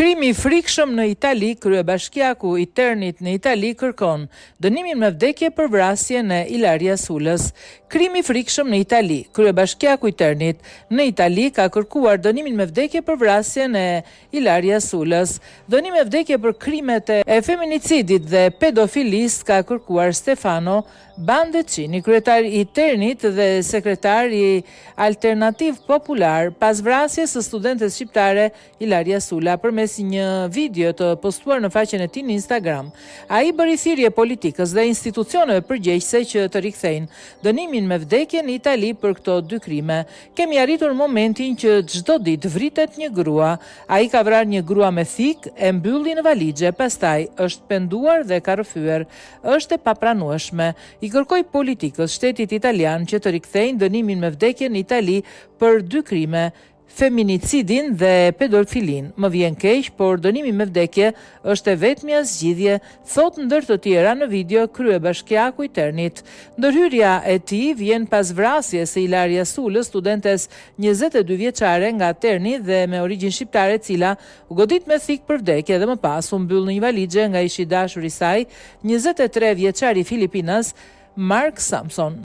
Krimi i frikshëm në Itali, kryebashkiaku i Ternit në Itali kërkon dënimin me vdekje për vrasjen e Ilaria Sulës. Krimi i frikshëm në Itali, kryebashkiaku i Ternit në Itali ka kërkuar dënimin me vdekje për vrasjen e Ilaria Sulës. Dënim me vdekje për krimet e feminicidit dhe pedofilisë ka kërkuar Stefano Bandecini, kryetar i Ternit dhe sekretar i Alternative Popular, pas vrasjes së studentes shqiptare Ilaria Sula përmes një video të postuar në faqen e tij në Instagram. Ai bëri thirrje politikës dhe institucioneve përgjegjëse që të rikthejnë dënimin me vdekje në Itali për këto dy krime. Kemi arritur momentin që çdo ditë vritet një grua. Ai ka vrarë një grua me thikë, e mbylli në valixhe, pastaj është penduar dhe ka rrëfyer. Është e papranueshme. I kërkoj politikës, shtetit italian që të rikthejnë dënimin me vdekje në Itali për dy krime, feminicidin dhe pedofilinë. Më vjen keq, por dënimi me vdekje është e vetmja zgjidhje, thotë ndër të tjera në video kryebashkiaku i Ternit. Ndërhyrja e tij vjen pas vrasjes së Ilaria Sulës, studentes 22 vjeçare nga Terni dhe me origjinë shqiptare e cila U godit me thikë për vdekje dhe më pas u mbyll në një valixhe nga ish i dashuri i saj, 23 vjeçari filipinas, Mark Samson.